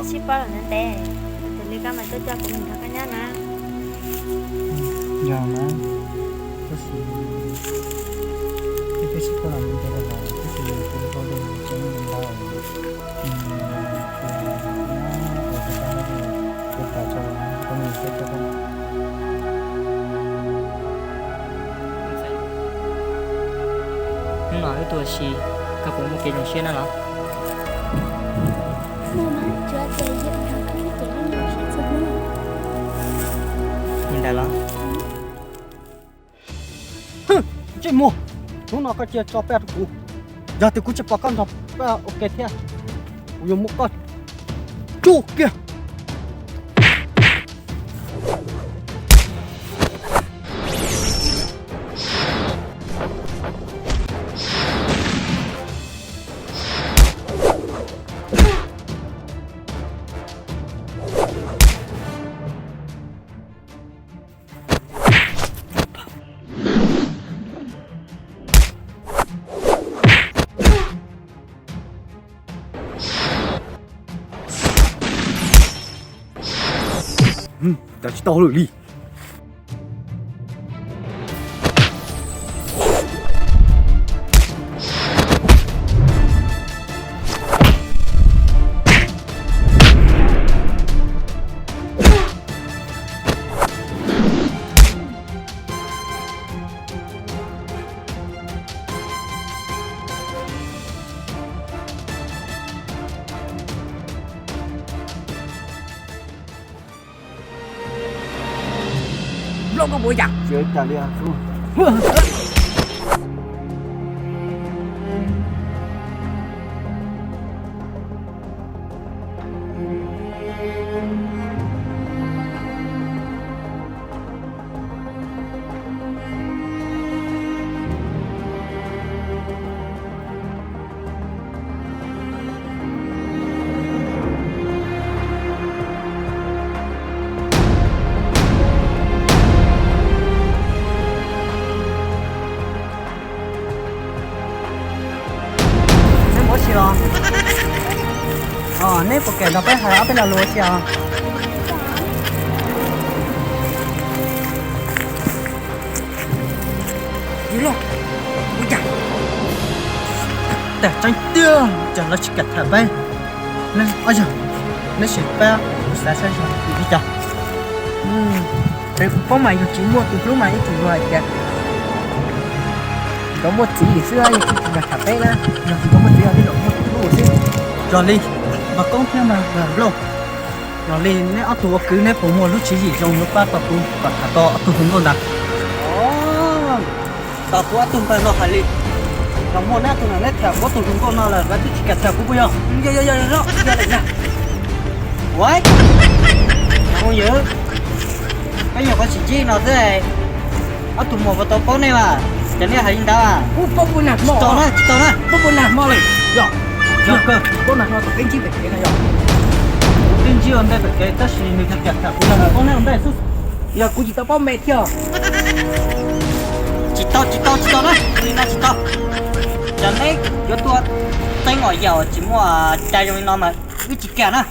Sib paub los ntev ntev, tus li koj mas tuaj coj kuv mus nrog koj nyob na. Yog na, tab sis twb sib paub los ntev ntev lawm, tab sis kuv ua li tseem ntau. Hnub no wb tuaj ua si, koj puas muaj kev zoo siab na los? Li ntawd los? Ntsej muag, hnub no koj cia tso paj rau kuv. Yog tias kuv tsis pom koj nrog paj ua ke thiab, kuv yuav muab koj tsuj kiag. Cas tsis tau lawm li. Nplooj koj puas yam? Neb mus ua si los? Neb puas kam nrog peb hais ob peb lo lus ua si os? Yus lauj, ua cas tseeb tiag ces lawv tsis kam tham peb. Yog neb sim pab kuv xav saib yog li cas. Peb kuv paub mas yog tsis muaj tus hlub mas ib txwm yog hais tias nkawd muaj txiv lawm xwb, yog tsis tsis yog tham peb na, yog tsis muaj txiv yog tej zaum muaj tus hlub xwb. Yog li, Vam Koob thiab mas Vam Nplooj, yog li neb ob tug ua kwv neb puas muaj lub tswv yim zoo yuav pab tau kuv kom tham tau ob tug hluas nkauj ntawd? Tos kuv ob tug npawg no hais li, yog muaj neb ob tug no neb tham kuv ob tug hluas nkauj no lawm lawv twb tsis kam tham kuv puas yog? Yog, yog, yog, yog, yog li ntag. Ua, yog, peb nyuam qhuav sib ntsib no xwb, ob tug muam puas tau paub nej mas, ces nej hais li ntawd. Tsis tau na, tsis tau na. Paub nag hmo lawm yog, yog kawg, paub nag hmo tau peb ntsib pem kev no yog, peb ntsib ua ntej pem kev tab sis nws tsis kam tham kuv, yog nws paub neb ua ntej xwb, yog kuv tsis tau paub me thiab. Tsis tau, tsis tau, tsis tau na, li no tsis tau. Yog neb yuav tuaj teeb os, yam uas tsis muaj cai zoo li no mas wb tsis kam na.